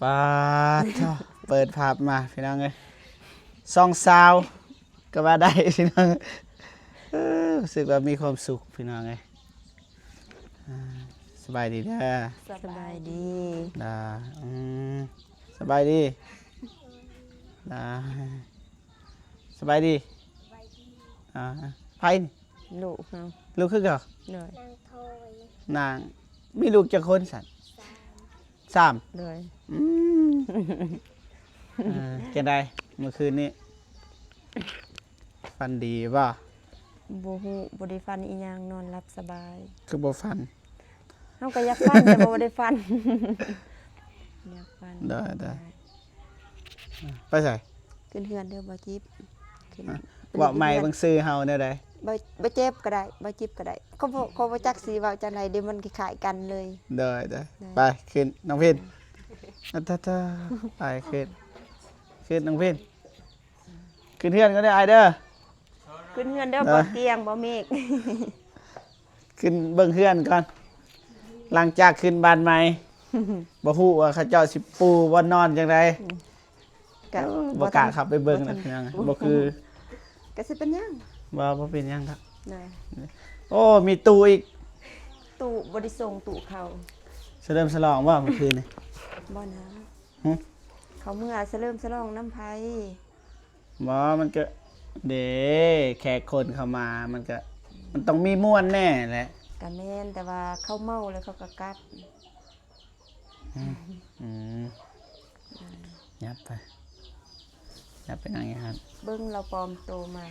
ປາດໂທ້ ເປີດພາບມາພີ່ນ້ອງເອີຍ ສອງສາວກໍວ່າໄດ້ພີ່ນ້ອງ. ເອີ ຮູ້ສຶກວ່າມີຄວາມສຸກພີ່ນ້ອງເອີຍ. ອ່າ ສະບາຍດີເດີ. ສະບາຍດີ. ດາ ອືມ ສະບາຍດີ. ດາ ສະບາຍດີ. ອ່າ ໃຜນີ້? ລູກເຮົາ. ລູກຄືເກົ່າ? ໂດຍ. ນາງ ມີລູກຈັກຄົນຊັ້ນ? ສາມ. ໂດຍ. ອືມ ເອີ ຈັ່ງໃດມື້ຄືນນີ້ ຝັນດີບໍ່? ບໍ່ຮູ້ ບໍ່ໄດ້ຝັນອີ່ຫຍັງ ນອນຫຼັບສະບາຍ. ຄືບໍ່ຝັນ? ເຮົາກໍຢາກຝັນ ແຕ່ບໍ່ໄດ້ຝັນ. ຢາກຝັນ. ໄດ້ ໄດ້. ໄປໃສ? ຂຶ້ນເຮືອນເດີ ບໍ່ຈິບ. ຂຶ້ນ ເວົ້າໃໝ່ເບິ່ງຊື່ເຮົາແນວໃດ? ບໍ່ ບໍ່ເຈັບກໍໄດ້ ບໍ່ຈິບກໍໄດ້. ເຂົາບໍ່ ເຂົາບໍ່ຈັກຊິເວົ້າຈັ່ງໃດເດ ມັນຄ້າຍໆກັນເລີຍ. ໂດຍ ໂດຍ. ໄປ ຂຶ້ນ ນ້ອງພິນ. ອາ ຕາ ຕາ ໄປ ຂຶ້ນ ຂຶ້ນ ນ້ອງພິນ. ຂຶ້ນເຮືອນກ່ອນເດີອ້າຍເດີ. ຂຶ້ນເຮືອນເດີ ເດີ ບໍ່ຕຽງ ບໍ່ເມກ. ຂຶ້ນເບິ່ງເຮືອນກ່ອນ ຫຼັງຈາກຂຶ້ນບ້ານໃໝ່ ບໍ່ຮູ້ວ່າເຂົາເຈົ້າຊິປູບ່ອນນອນຈັ່ງໃດ. ກະ ເອີ ບໍ່ ບໍ່ ບໍ່ກ້າ ທັນ ເຂົ້າໄປເບິ່ງ ບໍ່ທັນ ນະ ພີ່ນ້ອງ ບໍ່ຄື ກະຊິເປັນຫຍັງ? ບໍ່ ບໍ່ເປັນຫຍັງດອກ. ໂອ້ ມີຕູ້ອີກ. ຕູ້ບໍ່ໄດ້ສົ່ງຕູ້ເຂົ້າ. ສະເຫຼີມສະຫຼອງບໍ່ມື້ຄືນນີ້? ບໍ່ນະ. ຫຶ? ເຂົາເມືອສະເຫຼີມສະຫຼອງນຳໃຜ? ບໍ່ ມັນກະ ເດ້ ແຂກຄົນເຂົ້າມາ ມັນກະ ມັນຕ້ອງມີມ່ວນແນ່ແຫຼະ. ກະແມ່ນ ແຕ່ວ່າເຂົາເມົາແລ້ວເຂົາກະກັບ. ອືມ ອືມ ອືມ ຍັບໄປ ຍັບໄປນັ່ງຢູ່ຫັ້ນ. ເບິ່ງລາວປອມໂຕມາ.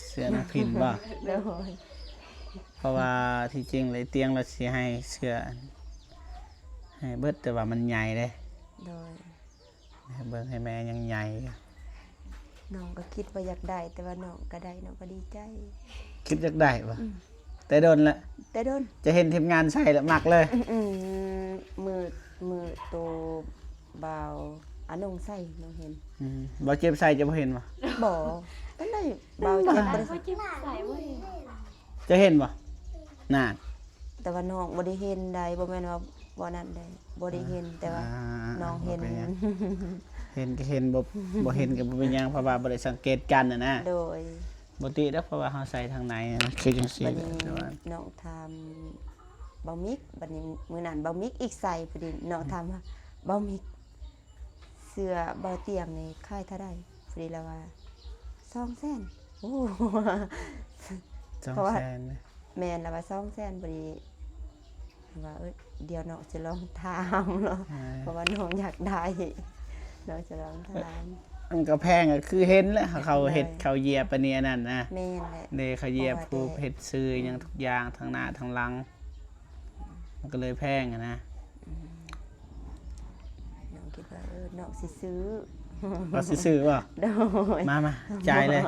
ເສື້ອນາງພິນບໍ່? ໂດຍ. ເພາະວ່າທີ່ຈິງເລີຍຕຽງລາວຊິໃຫ້ເສື້ອ ໃຫ້ເບິດ ແຕ່ວ່າມັນໃຫຍ່ເດ້. ໂດຍ. ໃຫ້ເບິ່ງໃຫ້ແມ່ຍັງໃຫຍ່ຢູ່. ນ້ອງກໍຄິດວ່າຢາກໄດ້ ແຕ່ວ່ານ້ອງກໍໄດ້ ນ້ອງກໍດີໃຈ. ຄິດຢາກໄດ້ບໍ່? ອືມ. ແຕ່ດົນລະ? ແຕ່ດົນ. ຈະເຫັນທີມງານໃສ່ລະມັກເລີຍ. ອືມ ມື້ ມື້ໂຕບ່າວອານົງໃສ່ ນ້ອງເຫັນ. ອືມ. ບ່າວເຈັບໃສ່ ເຈົ້າບໍ່ເຫັນບໍ່? ບໍ່. ຕອນໃດບ່າວເຈັບບໍ່ໄດ້ໃສ່? ເຈົ້າເຫັນບໍ່? ນານ. ແຕ່ວ່ານ້ອງບໍ່ໄດ້ເຫັນໃດ ບໍ່ແມ່ນວ່າບໍ່ນັ້ນໃດ ບໍ່ໄດ້ເຫັນ ອ່າ ແຕ່ວ່າ ອ່າ ນ້ອງເຫັນ ບໍ່ເປັນຫຍັງ ເຫັນກໍເຫັນ ບໍ່ ບໍ່ເຫັນກໍບໍ່ເປັນຫຍັງ ເພາະວ່າບໍ່ໄດ້ສັງເກດກັນນະນະ. ໂດຍ. ບໍ່ຕິດອກ ເພາະວ່າເຮົາໃສ່ທາງໃນນະ ຄືຈັ່ງຊີ້. ບາດນີ້ ແຕ່ວ່ານ້ອງຖາມບ່າວມິກ ບາດນີ້ມື້ນັ້ນບ່າວມິກອີກໃສ່ ພໍດີນ້ອງຖາມວ່າ ບ່າວມິກ ເສື້ອບ່າວຕຽງນີ້ຂາຍເທົ່າໃດ? ພໍດີລາວວ່າ ສອງແສນ. ໂອ້ ສອງແສນ. ເພາະວ່າ ແມ່ນ ລາວວ່າ ສອງແສນ. ພໍດີວ່າ ເອີ ດຽວນ້ອງຊິລອງຖາມເນາະ ເພາະວ່ານ້ອງຢາກໄດ້ ນ້ອງຊິລອງຖາມ. ມັນກໍແພງ ກໍຄືເຫັນແຫຼະ ເຂົາເຮັດ ເຂົາຢຽບປານນີ້ອັນນັ້ນນະ. ແມ່ນແຫຼະ. ເດ້ ເຂົາຢຽບພູບ ເຮັດຊື່ຫຍັງທຸກຢ່າງ ທັງໜ້າທັງຫຼັງ. ມັນກໍເລີຍແພງຫັ້ນນະ. ອືມ ນ້ອງຄິດວ່າ ເອີ ນ້ອງຊິຊື້. ວ່າຊິຊື້ບໍ່? ໂດຍ. ມາ ມາ ຈ່າຍເລີຍ.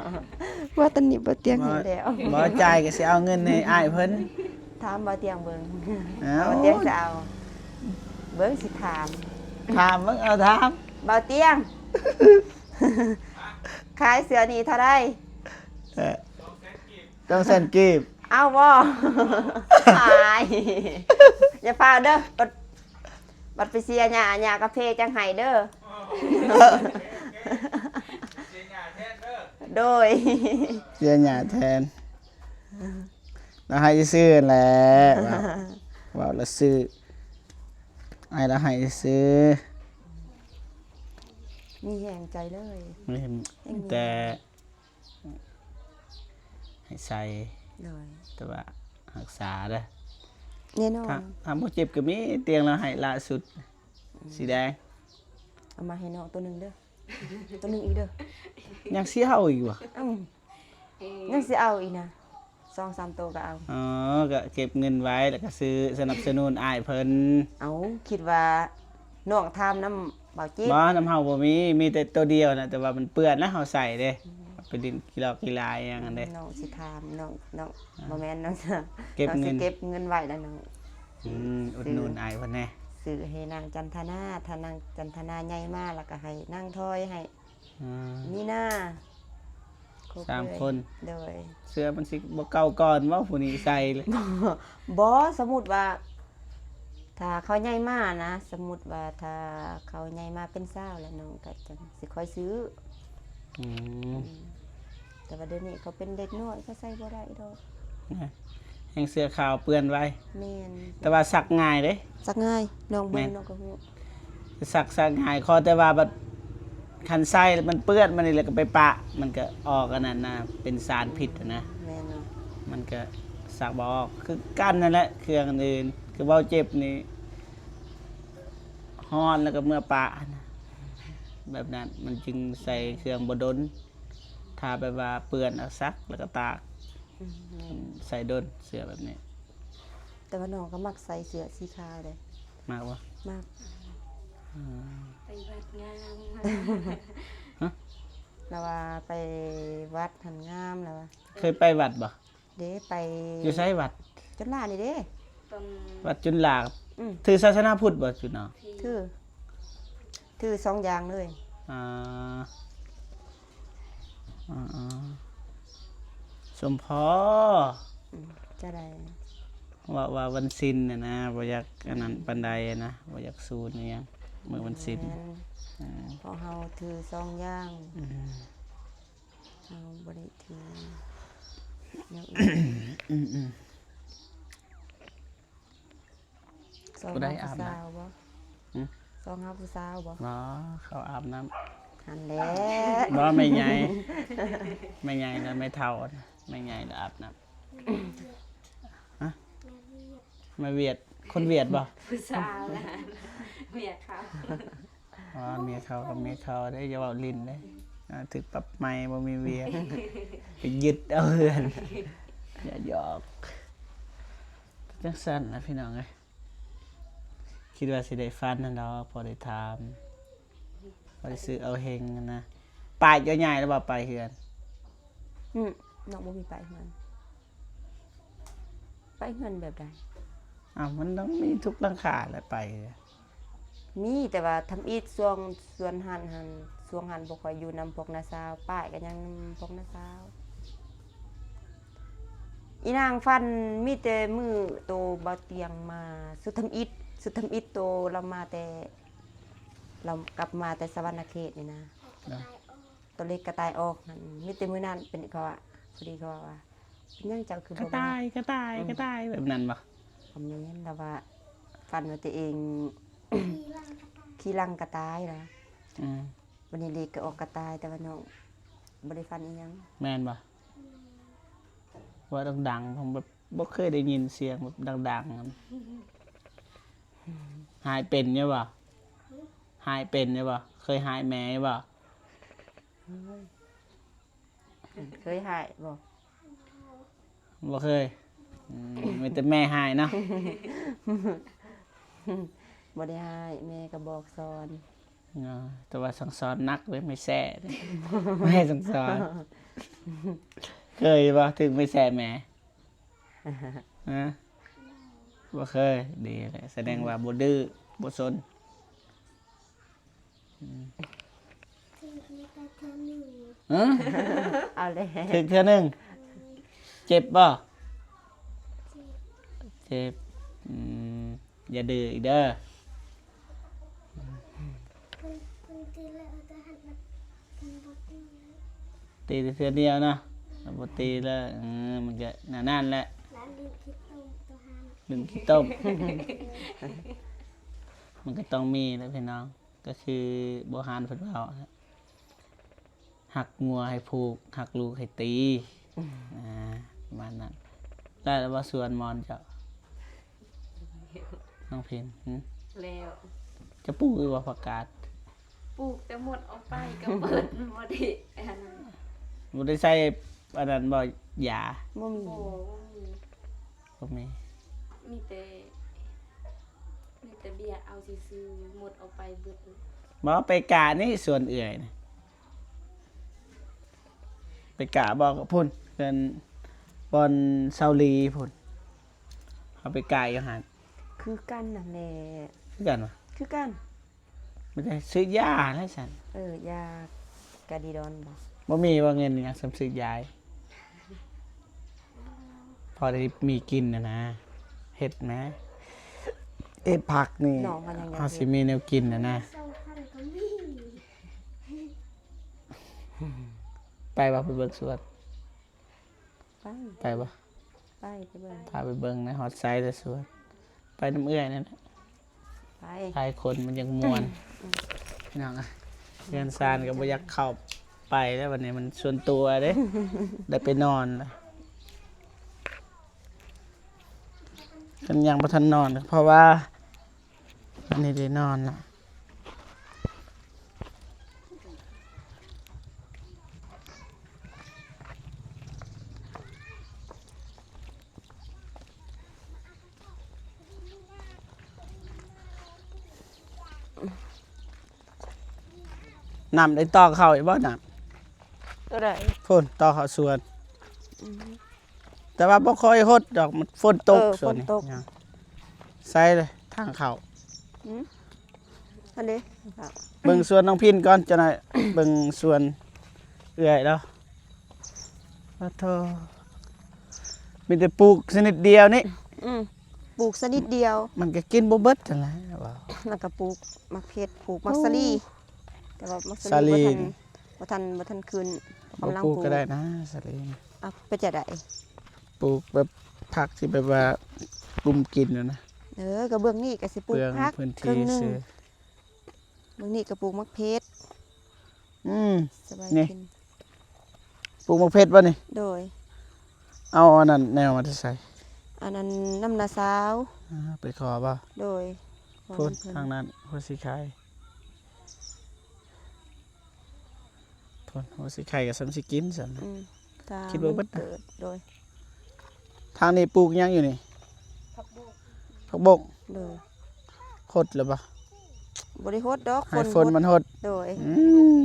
ວ່າຕອນນີ້ບໍ່ຕຽງໃຫ້ແລ້ວ. ບໍ່ ບໍ່ຈ່າຍກໍຊິເອົາເງິນໃຫ້ອ້າຍເພິ່ນ. ຖາມບໍ່ຕຽງເບິ່ງ. ເອົາ ບໍ່ຕຽງຊິເອົາ. ເບິ່ງຊິຖາມ. ຖາມເບິ່ງ ເອົາຖາມ. ບໍ່ຕຽງ ຂາຍເສື້ອນີ້ເທົ່າໃດ? ເອີ ສອງແສນກີບ. ເອົາບໍ່? ອາຍ ຢ່າຟ້າວເດີ ບັດ ບັດໄປເສຍຫຍ້າ ຫຍ້າກະເພຈັ່ງໃຫ້ເດີ. ໂດຍ. ເສຍຫຍ້າແທນ ລາວໃຫ້ຊື່ໆຫັ້ນແຫຼະ ເວົ້າ ເວົ້າລະຊື່ ໃຫ້ລາວໃຫ້ຊື່. ມີແຮງໃຈເລີຍ ມີແຮງ ແຕ່ ໃຫ້ໃສ່. ໂດຍ. ແຕ່ວ່າຮັກສາເດີ. ແນ່ນອນ. ຖ້າ ຖ້າບໍ່ເຈັບກໍມີ ຕຽງລາວໃຫ້ລ່າສຸດ ອືມ ສີແດງ. ເອົາມາໃຫ້ນ້ອງໂຕໜຶ່ງເດີ ໂຕໜຶ່ງອີກເດີ. ຍັງຊິເອົາອີກບໍ່? ອືມ ຍັງຊິເອົາອີກນະ ສອງສາມໂຕກໍເອົາ. ອໍ ກໍເກັບເງິນໄວ້ ແລ້ວກໍຊື້ສະໜັບສະໜູນອ້າຍເພິ່ນ. ເອົາ ຄິດວ່າ ນ້ອງຖາມນຳບ່າວຈິດ. ບໍ່ ນຳເຮົາບໍ່ມີ ມີແຕ່ໂຕດຽວນະ ແຕ່ວ່າມັນເປື້ອນແລ້ວເຮົາໃສ່ເດ້ ອືມ ໄປຫຼິ້ນກິລາກິລາອີ່ຫຍັງຫັ້ນເດ້. ນ້ອງຊິຖາມ ນ້ອງ ນ້ອງ ອ່າ ບໍ່ແມ່ນ ນ້ອງ ເກັບເງິນ ເກັບເງິນໄວ້ແລ້ວນ້ອງ ອືມ ອຸດໜູນອ້າຍເພິ່ນແດ່ ຊື້ໃຫ້ນາງຈັນທະນາ ຖ້ານາງຈັນທະນາໃຫຍ່ມາ ແລ້ວກໍໃຫ້ນາງຖອຍໃຫ້. ອ່າ ມີນາ ຄົບ ສາມຄົນ. ໂດຍ. ເສື້ອມັນຊິບໍ່ເກົ່າກ່ອນບໍ່ ຜູ້ນີ້ໃສ່ເລີຍ? ບໍ່ ສົມມຸດວ່າ ຖ້າເຂົາໃຫຍ່ມານະ ສົມມຸດວ່າຖ້າເຂົາໃຫຍ່ມາເປັນສາວແລ້ວ ນ້ອງກໍຈັ່ງຊິຄ່ອຍຊື້. ອືມ ອືມ ແຕ່ວ່າດຽວນີ້ເຂົາເປັນເດັກນ້ອຍ ເຂົາໃສ່ບໍ່ໄດ້ດອກ. ແຮງເສື້ອຂາວເປື້ອນໄວ. ແມ່ນ. ແຕ່ວ່າຊັກງ່າຍເດ້. ຊັກງ່າຍ. ນ້ອງເບິ່ງ ແມ່ນ ນ້ອງກໍຮູ້. ຊັກ ຊັກງ່າຍ ຂໍແຕ່ວ່າບັດຄັນໃສ່ແລ້ວມັນເປື້ອນມານີ້ ແລ້ວກໍໄປປະ ມັນກໍອອກອັນນັ້ນນະ ເປັນສານພິດນະ. ແມ່ນເນາະ. ມັນກໍຊັກບໍ່ອອກ ຄືກັນນັ້ນແຫຼະ ເຄື່ອງອື່ນ ຄືເວົ້າເຈັບນີ້ ຮ້ອນແລ້ວກໍເມືອປະນະ ແບບນັ້ນ ມັນຈຶ່ງໃສ່ເຄື່ອງບໍ່ດົນ. ຖ້າແບບວ່າເປື້ອນ ເອົາຊັກແລ້ວກໍຕາກ. ອືມ ແມ່ນ. ໃສ່ດົນເສື້ອແບບນີ້. ແຕ່ວ່ານ້ອງກໍມັກໃສ່ເສື້ອສີຂາວເດ້. ມັກບໍ່? ມັກ. ອືມ ໄປວັດງາມ. ຮະ? ລາວວ່າໄປວັດຫັ້ນງາມ ລາວວ່າ. ເຄີຍໄປວັດບໍ່? ເດ້ ໄປ. ຢູ່ໃສວັດ? ຈຸນລານີ້ເດ້. ວັດຈຸນລາ. ອືມ ຖືສາສະໜາພຸດບໍ່ຈຸນລາ? ຖື ຖືສອງຢ່າງເລີຍ. ອ່າ ອ່າໆ ສົມພໍ. ອືມ ຈະໄດ້ ເວົ້າວ່າວັນສິນນະນະ ບໍ່ຢາກອັນນັ້ນປານໃດນະ ບໍ່ຢາກສູນອີ່ຫຍັງມື້ວັນສິນ. ແມ່ນ. ອືມ ເພາະເຮົາຖືສອງຢ່າງ. ອືມ ເຮົາບໍ່ໄດ້ຖືແນວອື່ນ. ອືມໆ ຊອງຫາຜູ້ສາວບໍ່? ຫຶ? ຊອງຫາຜູ້ສາວບໍ່? ບໍ່ ເຂົາອາບນ້ຳຫັ້ນແຫຼະ. ບໍ່ ແມ່ໃຫຍ່ ແມ່ໃຫຍ່ແລ້ວ ແມ່ເຖົ້າ ແມ່ໃຫຍ່ແລ້ວອາບນ້ຳ. ຮະ? ແມ່ຫວຽດ ຄົນຫວຽດບໍ່? ຜູ້ສາວລະ ເມຍເຂົາ. ອໍ ເມຍເຂົາກັບເມຍເຂົາເດ້ ຢ່າເວົ້າຫຼິ້ນເດ້. ອ່າ ຖືກປັບໃໝ ບໍ່ມີວຽກ ໄປຍຶດເອົາເຮືອນ. ຢ່າຫຍອກ. ຈັ່ງຊັ້ນລະພີ່ນ້ອງເອີຍ ຄິດວ່າຊິໄດ້ຝັນຫັ້ນດອກ ພໍໄດ້ຖາມ ພໍໄດ້ຊື້ເອົາເຮັງຫັ້ນນະ. ປ້າຍເຈົ້າຍ້າຍແລ້ວບໍ່ ປ້າຍເຮືອນ? ອືມ ນ້ອງບໍ່ມີປ້າຍເຮືອນ. ໄປເຮືອນແບບໃດ? ອ້າວ ມັນຕ້ອງມີທຸກຫຼັງຄາແຫຼະໄປ. ມີ ແຕ່ວ່າທຳອິດຊ່ວງ ຊ່ວງຫັ້ນຫັ້ນ ຊ່ວງຫັ້ນບໍ່ຄ່ອຍຢູ່ນຳພວກນ້າສາວ ປ້າຍກໍຍັງນຳພວກນ້າສາວ. ອີນາງຝັນມີແຕ່ມື້ໂຕບ່າວຕຽງມາ ສຸດທຳອິດ ສຸດທຳອິດໂຕລາວມາແຕ່ ລາວກັບມາແຕ່ສະຫວັນນະເຂດນີ້ນະ. ໂຕເລັກກະຕ່າຍອອກຫັ້ນ ມີແຕ່ມື້ນັ້ນເປັນ ເຂົາວ່າ ພໍດີເຂົາວ່າ ເປັນຫຍັງເຈົ້າຄືບໍ່ມາ ກະຕ່າຍ ກະຕ່າຍ ອືມ ກະຕ່າຍ ແບບນັ້ນບໍ່? ບໍ່ແມ່ນ ລາວວ່າຝັນວ່າຕົວເອງຂີ່ຫຼັງກະຕ່າຍນະ. ອືມ ບັດນີ້ເລັກກໍອອກກະຕ່າຍ ແຕ່ວ່ານ້ອງບໍ່ໄດ້ຝັນອີຫຍັງ. ແມ່ນບໍ່? ເວົ້າດັງໆ ເພາະແບບບໍ່ເຄີຍໄດ້ຍິນສຽງແບບດັງໆ. ຮ້າຍເປັນຢູ່ບໍ່? ຮ້າຍເປັນຢູ່ບໍ່? ເຄີຍຮ້າຍແມ່ຢູ່ບໍ່? ເຄີຍຮ້າຍບໍ່? ບໍ່ເຄີຍ. ອືມ ມີແຕ່ແມ່ຮ້າຍເນາະ. ບໍ່ໄດ້ຮ້າຍ ແມ່ກໍບອກສອນ. ເນາະ ແຕ່ວ່າສັ່ງສອນໜັກເດ້ ແມ່ແຊະເດ້ ແມ່ສັ່ງສອນ. ເຄີຍບໍ່ ຖືກແມ່ແຊະແມ່? ຮະ? ບໍ່ເຄີຍ. ດີແຫຼະ ສະແດງວ່າບໍ່ດື້ ບໍ່ສົນ. ອືມ ຖືກແຕ່ເທື່ອໜຶ່ງ. ຮະ? ເອົາແລ້ວ ຖືກເທື່ອໜຶ່ງ. ເຈັບບໍ່? ເຈັບ. ເຈັບ. ອືມ ຢ່າດື້ອີກເດີ. ເພິ່ນ ເພິ່ນຕີແລ້ວ ແຕ່ເພິ່ນບໍ່ຕີ. ຕີແຕ່ເທື່ອດຽວເນາະ ແລ້ວບໍ່ຕີແລ້ວ. ເອີ ມັນກະແນວນັ້ນແຫຼະ ຫຼິ້ນຂີ້ຕົມໂຕຫັ້ນ ຫຼິ້ນຂີ້ຕົມ. ມັນກະຕ້ອງມີແຫຼະພີ່ນ້ອງ ກະຄືບູຮານເພິ່ນເວົ້າ ຮັກງົວໃຫ້ຜູກ ຮັກລູກໃຫ້ຕີ. ອືມ ອ່າ ປະມານນັ້ນ. ແລ້ວ ແລ້ວບໍ່ສວນມອນເຈົ້າ ນ້ອງເພັນ? ຫຶ? ແລ້ວ ຈະປູກຢູ່ບໍ່ຜັກກາດ? ປູກແຕ່ໝົດເອົາໄປກໍເບິດ ບໍ່ໄດ້ອັນນັ້ນ ບໍ່ໄດ້ໃສ່ອັນນັ້ນບໍ່ ຢາ? ບໍ່ມີ ບໍ່ ບໍ່ມີ ບໍ່ມີ ມີແຕ່ ມີແຕ່ເບ້ຍເອົາຊື່ໆ ໝົດເອົາໄປເບິດ. ບໍ່ ໄປກະນີ້ສວນເອື້ອຍນະ ໄປກະບໍ່ ພຸ້ນ ເຮືອນບ່ອນເຊົາລີພຸ້ນ ເຮົາໄປກະຢູ່ຫັ້ນ. ຄືກັນນັ້ນແຫຼະ ຄືກັນຫວາ? ຄືກັນ. ມີແຕ່ຊື້ຢາແຫຼະຊັ້ນ. ເອີ ຢາກາດີດອນບໍ່? ບໍ່ມີບໍ່ເງິນຫຍັງ ສ່ຳຊື້ຢາ ພໍໄດ້ມີກິນຫັ້ນນະ ເຮັດແມ. ເອັດຜັກນີ້ ນ້ອງເຮົາຍັງຢາກ ເຮົາຊິມີແນວກິນນະນະ. ໄປບໍ່ ໄປເບິ່ງສວນ? ໄປ ໄປບໍ່? ໄປ ໄປເບິ່ງ ພາໄປເບິ່ງນະ. ຮອດໃສແລ້ວສວນ? ໄປນຳເອື້ອຍນັ້ນແຫຼະ ໄປ ຫຼາຍຄົນມັນຍັງມ່ວນ. ອືມ ພີ່ນ້ອງ ເຮືອນຊານກໍບໍ່ຢາກເຂົ້າໄປແລ້ວ ບັດນີ້ມັນສ່ວນຕົວເດ້ ໄດ້ໄປນອນລະ. ຄັນຍັງບໍ່ທັນນອນ ເພາະວ່າ ອັນນີ້ໄດ້ນອນລະ. ນ້ຳໄດ້ຕໍ່ເຂົ້າອີກບໍ່ນ້ຳ? ຕົວໃດ? ພຸ້ນ ຕໍ່ເຂົ້າສວນ. ອືມ ແຕ່ວ່າບໍ່ຄ່ອຍຫົດດອກ ມັນຝົນຕົກ. ເອີ ຝົນຕົກ ໃສເລີຍທາງເຂົ້າ? ອືມ ອັນນີ້ ເບິ່ງສວນນ້ອງພິນກ່ອນ ຈັກໜ້ອຍ ເບິ່ງສວນເອື້ອຍລາວ. ໂອ້ໂທ ມີແຕ່ປູກຊະນິດດຽວນີ້. ອືມ ປູກຊະນິດດຽວ ມັນກໍກິນບໍ່ເບິດຫັ້ນແຫຼະ. ແລ້ວກໍປູກໝາກເຜັດ ປູກໝາກສາລີ. ໂອ້ ແຕ່ວ່າໝາກສາລີ ສາລີ ບໍ່ທັນ ບໍ່ທັນ ບໍ່ທັນຂຶ້ນ ກຳລັງປູກ ປູກກໍໄດ້ນະສາລີ. ເອົາ ເປັນຈັ່ງໃດ? ປູກແບບຜັກທີ່ແບບວ່າກຸມກິນນະນະ. ເອີ ກໍເບື້ອງນີ້ກໍຊິປູກຜັກເຄິ່ງໜຶ່ງ ເບື້ອງນີ້ກໍປູກໝາກເຜັດ. ອືມ ສະບາຍ ນີ້ ກິນ ປູກໝາກເຜັດບໍ່ນີ້? ໂດຍ ເອົາອັນນັ້ນແນວມາແຕ່ໃສ? ອັນນັ້ນນຳນ້າສາວ. ອ່າ ໄປຂໍບໍ່? ໂດຍ ພຸ້ນ ທາງນັ້ນຫົວສີໄຄ ພຸ້ນ ຫົວສີໄຄກໍສ່ຳຊິກິນຊັ້ນ. ອືມ ກິນບໍ່ເບິດນະ. ໂດຍ ທາງນີ້ປູກຫຍັງຢູ່ນີ້? ຜັກບົກ ຜັກບົກ. ໂດຍ ຫົດແລ້ວບໍ່? ບໍ່ໄດ້ຫົດດອກ ໃຫ້ຝົນ ຝົນມັນຫົດ. ໂດຍ ອືມ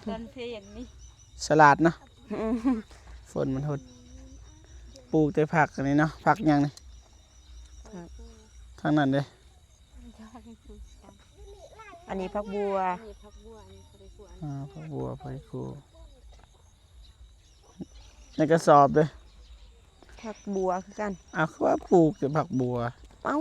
ຕອນເພນນີ້ ສະຫຼາດເນາະ. ອືມ ຝົນມັນຫົດ. ປູກແຕ່ຜັກອັນນີ້ເນາະ. ຜັກຫຍັງນີ້? ທາງນັ້ນເດ້. ອັນນີ້ຜັກບົວ ອ່າ ຜັກບົວ ຜັກກູ ໃນກະສອບເດ້. ຜັກບົວຄືກັນ. ອ້າວ ຄືວ່າປູກແຕ່ຜັກບົວ? ເອົ້າ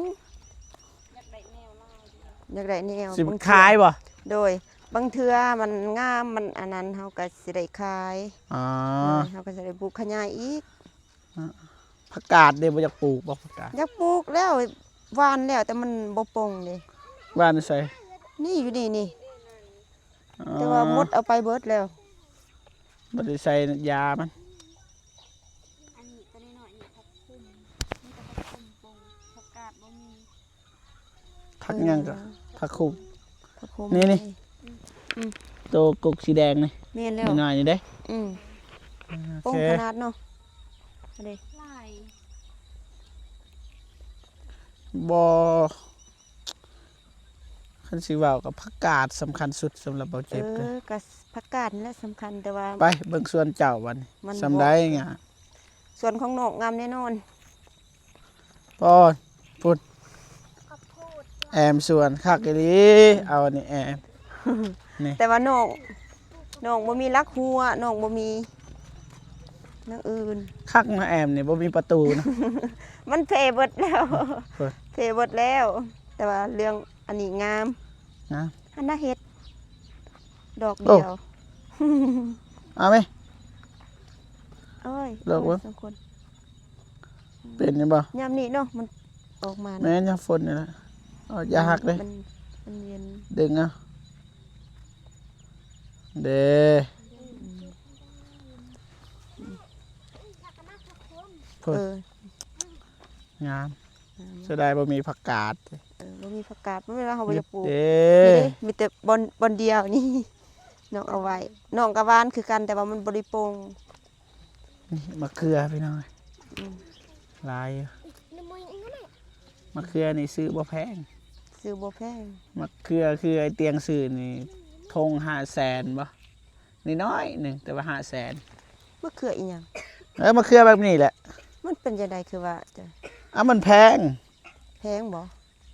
ຢາກໄດ້ແນວ ຊິຂາຍບໍ່? ໂດຍ ບາງເທື່ອມັນງາມ ມັນອັນນັ້ນ ເຮົາກໍຊິໄດ້ຂາຍ. ອໍ ເຮົາກໍຊິໄດ້ປູກຂະຫຍາຍອີກ. ຜັກກາດເດ້ ບໍ່ຢາກປູກບໍ່ຜັກກາດ? ຢາກປູກແລ້ວ ຫວ່ານແລ້ວ ແຕ່ມັນບໍ່ປົ່ງເດ້. ຫວ່ານໃສ? ນີ້ ຢູ່ນີ້ນີ້. ອໍ ແຕ່ວ່າມົດເອົາໄປເບິດແລ້ວ ບໍ່ໄດ້ໃສ່ຢາມັນ. ອັນນີ້ກໍນ້ອຍໆ ນີ້ ຜັກຄຸມ ມີແຕ່ຜັກຄຸມປົ່ງ ຜັກກາດບໍ່ມີ. ຜັກຫຍັງກໍ ເອີ ຜັກຄຸມ ຜັກຄຸມ ນີ້ ນີ້ ນີ້ ອືມ ໂຕກົກສີແດງນີ້. ແມ່ນແລ້ວ ນ້ອຍໆນີ້ເດ້. ອືມ ໂອເຄ ປ່ງຂະໜາດເນາະ. ອັນນີ້ ບໍ່ ຄັນຊິເວົ້າກໍຜັກກາດສຳຄັນສຸດສຳລັບເບົາເຈັບ. ເອີ ກໍຜັກກາດນີ້ແຫຼະສຳຄັນ ແຕ່ວ່າ ໄປເບິ່ງສວນເຈົ້າບັດນີ້ ສ່ຳໃດງາມ. ສວນຂອງນ້ອງງາມແນ່ນອນ. ປ້ອນ ພຸ້ນ ແອ້ມສວນຄັກອີ່ຫຼີ. ເອົາອັນນີ້ແອ້ມ ນີ້ ແຕ່ວ່ານ້ອງ ນ້ອງບໍ່ມີຫຼັກຫົວ ນ້ອງບໍ່ມີແນວອື່ນ. ຄັກນະ ແອ້ມນີ້ບໍ່ມີປະຕູນະ. ມັນເພເບິດແລ້ວ ເພເບິດແລ້ວ. ແຕ່ວ່າເລື່ອງອັນນີ້ງາມ ງາມ. ອັນນະເຫັດ ດອກດຽວ. ເອົາແມະ ໂອ້ຍ ດອກເບິ່ງ ສອງຄົນ. ເປັນຢູ່ບໍ່? ຍາມນີ້ເນາະ ມັນອອກມາ ແມ່ນຍາມຝົນນີ້ແຫຼະ. ເອົາ ຢ່າຫັກເດ້ ມັນ ມັນເຢັນ. ດຶງເອົາເດ້. ອືມ ເອີ ງາມ ງາມ. ເສຍດາຍບໍ່ມີຜັກກາດ. ເອີ ບໍ່ມີຜັກກາດ ບໍ່ແມ່ນວ່າເຮົາບໍ່ຢາກປູກເດ້. ນີ້ເດ້ ມີແຕ່ບ່ອນ ບ່ອນດຽວນີ້ ນ້ອງເອົາໄວ້. ນ້ອງກໍຫວ່ານຄືກັນ ແຕ່ວ່າມັນບໍ່ໄດ້ປົ່ງ. ນີ້ໝາກເຂືອພີ່ນ້ອງ. ອືມ ຫຼາຍຢູ່. ໝາກເຂືອນີ້ຊື້ບໍ່ແພງ ຊື້ບໍ່ແພງ. ໝາກເຂືອຄືໄອ້ຕຽງຊື້ນີ້ ຖົງຫ້າແສນບໍ່? ນ້ອຍໆໜຶ່ງ ແຕ່ວ່າຫ້າແສນ. ໝາກເຂືອອີຫຍັງ? ເອີ ໝາກເຂືອແບບນີ້ແຫຼະ. ມັນເປັນຈັ່ງໃດຄືວ່າ? ເອົ້າ ມັນແພງ. ແພງບໍ່?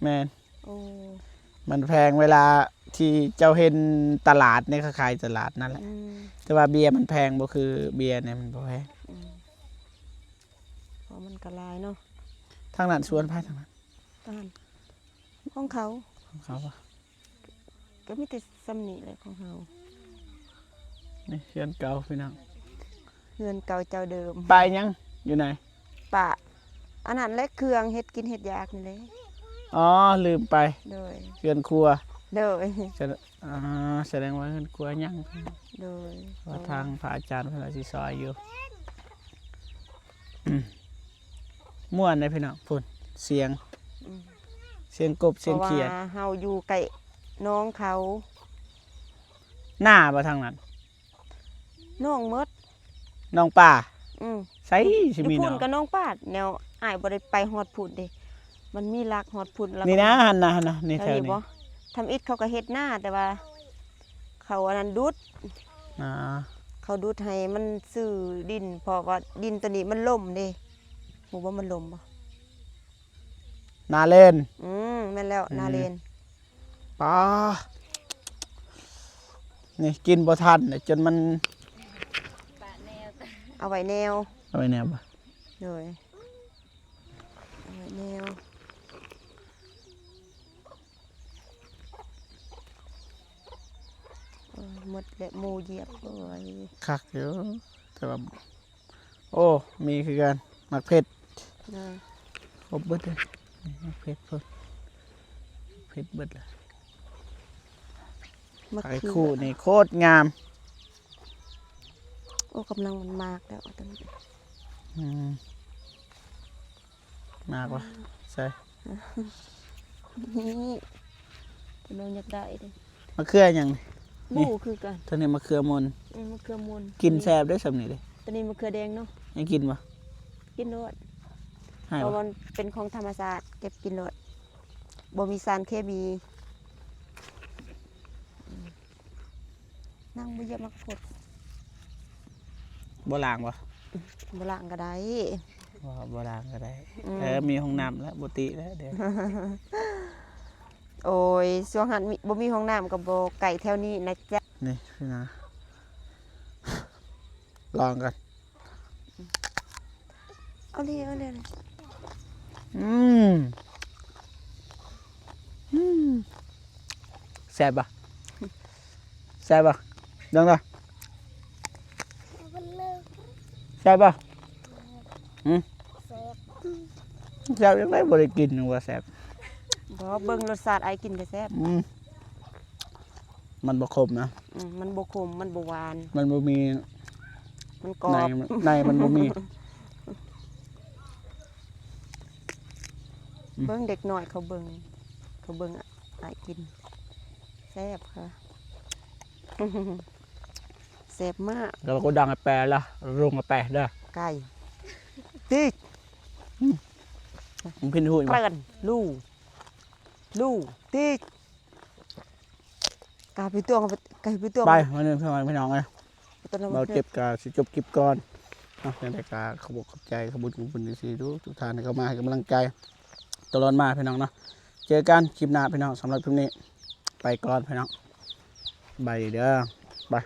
ແມ່ນ. ໂອ້ ມັນແພງ. ເວລາທີ່ເຈົ້າເຫັນຕະຫຼາດນີ້ ເຂົາຂາຍຕະຫຼາດນັ້ນແຫຼະ. ອືມ ແຕ່ວ່າເບຍມັນແພງ ບໍ່ຄືເບຍນີ້ ມັນບໍ່ແພງ. ອືມ ເພາະມັນກໍຫຼາຍເນາະ. ທາງນັ້ນສວນໃຜ? ທາງນັ້ນ ທາງນັ້ນ ຂອງເຂົາ ຂອງເຂົາບໍ່? ກໍມີແຕ່ສ່ຳນີ້ແຫຼະຂອງເຮົາ. ນີ້ເຮືອນເກົ່າພີ່ນ້ອງ ເຮືອນເກົ່າເຈົ້າເດີມ. ປາອີຫຍັງຢູ່ໃນ? ປາ ອັນນັ້ນແຫຼະ ເຄື່ອງເຮັດກິນເຮັດຢາກນີ້ແຫຼະ. ອໍ ລືມໄປ. ໂດຍ ເຮືອນຄົວ. ໂດຍ ສະ ອ່າ ສະແດງວ່າເຮືອນຄົວຍັງ. ໂດຍ ວ່າທາງພະອາຈານເພິ່ນວ່າຊິຊ່ອຍຢູ່. ມ່ວນເດ້ພີ່ນ້ອງ ພຸ້ນ ສຽງ ອືມ ສຽງກົບ ສຽງຂຽດ. ເພາະວ່າເຮົາຢູ່ໃກ້ໜອງເຂົາ. ນາບໍ່ທາງນັ້ນ? ໜອງໝົດ ໜອງປາ. ອືມ ໃສຊິມີ ຢູ່ພຸ້ນເນາະ ກໍໜອງປາ ແນວອ້າຍບໍ່ໄດ້ໄປຮອດພຸ້ນເດ້ ມັນມີຫຼັກຮອດພຸ້ນ. ແລ້ວນີ້ນະ ຫັ້ນນະ ຫັ້ນນະ ນີ້ແຖວນີ້ບໍ່? ທຳອິດເຂົາກໍເຮັດນາ ແຕ່ວ່າເຂົາອັນນັ້ນດຸດ. ອ່າ ເຂົາດຸດໃຫ້ມັນຊື້ດິນ ເພາະວ່າດິນໂຕນີ້ມັນຫຼົ່ມເດ້. ຮູ້ບໍ່ມັນຫຼົ່ມບໍ່? ນາເລນ. ອືມ ແມ່ນແລ້ວ ອືມ ນາເລນ. ປາ ນີ້ກິນບໍ່ທັນເດ້ ຈົນມັນ ເອົາໄວ້ແນວ ເອົາໄວ້ແນວບໍ່? ໂດຍ ເອົາໄວ້ແນວ. ໂອ້ຍ ໝົດແລ້ວ ໝູຢຽບ. ໂອ້ຍ ຄັກຢູ່ ແຕ່ວ່າ ໂອ້ ມີຄືກັນ ໝາກເຜັດ. ເອີ ຄົບເບິດເລີຍ ໝາກເຜັດພຸ້ນ ເຜັດເບິດເລີຍ. ໝາກເຂືອ ໄອ້ຄູ່ນີ້ໂຄດງາມ. ໂອ້ ກຳລັງມັນໝາກແລ້ວຕອນນີ້. ອືມ ໝາກວະ ໃສ່ ນີ້ ຕົວນ້ອງຢາກໄດ້ເດ້. ມະເຂືອຫຍັງນີ້? ບໍ່ຮູ້ຄືກັນ. ຕົວນີ້ມະເຂືອມົນ. ອືມ ມະເຂືອມົນ ກິນແຊບເດ້ສ່ຳນີ້ເດ້. ຕົວນີ້ມະເຂືອແດງເນາະ. ຍັງກິນບໍ່? ກິນໂລດ ໃຫ້ ເພາະວ່າມັນເປັນຂອງທຳມະຊາດ ເກັບກິນໂລດ ບໍ່ມີສານເຄມີ. ອືມ ນັ່ງບໍ່ຢຽບໝາກເຜັດ. ບໍ່ລ້າງບໍ່? ບໍ່ລ້າງກໍໄດ້. ບໍ່ ບໍ່ລ້າງກໍໄດ້. ອືມ ເອີ ມີຫ້ອງນ້ຳແລ້ວ ບໍ່ຕິແລ້ວດຽວ. ໂອ້ຍ ຊ່ວງຫັ້ນມີ ບໍ່ມີຫ້ອງນ້ຳກໍບໍ່ໃກ້ແຖວນີ້ນະຈ໊ະ. ນີ້ພີ່ນາ ລອງກ່ອນ. ເອົາເລີຍ ເອົາເລີຍ. ອືມ ອືມ ແຊບບໍ່? ແຊບບໍ່? ເບິ່ງເດີ ແຊບບໍ່? ຫື? ແຊບ ແຊບຈັ່ງໃດບໍ່ໄດ້ກິນ ຍັງວ່າແຊບ. ບໍ່ ເບິ່ງລົດຊາດ ອ້າຍກິນກໍແຊບ. ອືມ ມັນບໍ່ຂົມນະ. ອືມ ມັນບໍ່ຂົມ ມັນບໍ່ຫວານ ມັນບໍ່ມີ ມັນກອບ ໃນ ໃນມັນບໍ່ມີ. ອືມ ເບິ່ງເດັກນ້ອຍເຂົາເບິ່ງ ເຂົາເບິ່ງອ້າຍກິນ ແຊບຄ່ະ ແຊບມາກ. ແລ້ວກໍດັງແປລະ ລົງແປເດີ ໄກ່ ຕິກ ອືມ ມັນເປັນຫູ ເອີ້ນ ລູ ລູ ຕິກ. ກາໄປຕວງ ກາໄປຕວງ ໄປ ມາເດີພີ່ນ້ອງ ພີ່ນ້ອງເອີຍ. ເບົາເຈັບກະຊິຈົບຄລິບກ່ອນເນາະ. ຈັ່ງໃດກະຂອບອົກຂອບໃຈ ຂອບບຸນຂອບຄຸນ ເອັຟຊີ ທຸກໆທ່ານທີ່ເຂົ້າມາໃຫ້ກຳລັງໃຈຕະຫຼອດມາ ພີ່ນ້ອງເນາະ. ເຈີກັນຄລິບໜ້າ ພີ່ນ້ອງ. ສຳລັບຄລິບນີ້ໄປກ່ອນ ພີ່ນ້ອງ ບາຍດີເດີ ບາຍ.